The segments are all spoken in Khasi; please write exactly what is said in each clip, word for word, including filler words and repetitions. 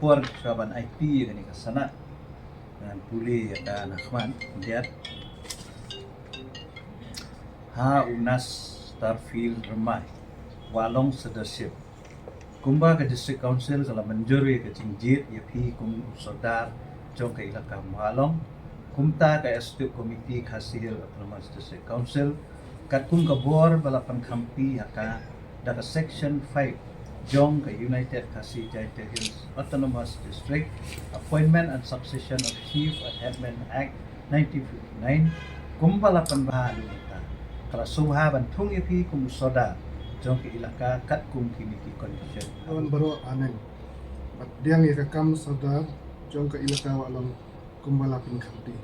Por shuwa ban aiti ïa kane ka sanad, ngan pule ïa ka na khmat. Diat ha u Nas Starfield Rymbai, Wahlong Sirdarship. Kumba ka District Council ka la mynjur ïa ka jingjied ïa phi kum u sordar jong ka ilaka Wahlong, kumta ka Executive Committee Khasi Hills Autonomous District Council, katkum ka bor ba la pynkhamti ha ka da ka Section five jong ka United Khasi Jaintia Hills Autonomous District, Appointment and Succession of Chief and Headman Act nineteen fifty-nine, kumba la pynbha ha u mynta, ka la sngewbha ban thung ïa phi kum u sordar jong ka ilaka katkum kine ki condition. Awan baroh aneng. Bad pdiang ïa ka kam sordar jong ka ilaka Wahlong kumba la pynkhamti.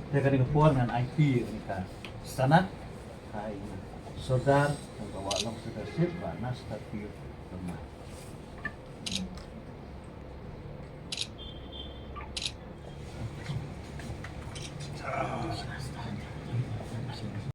Te kane ka por ngan aiti ïa kane ka sanad ha u sordar jong ka Wahlong Sirdarship, Bah Nas Starfield Rymbai.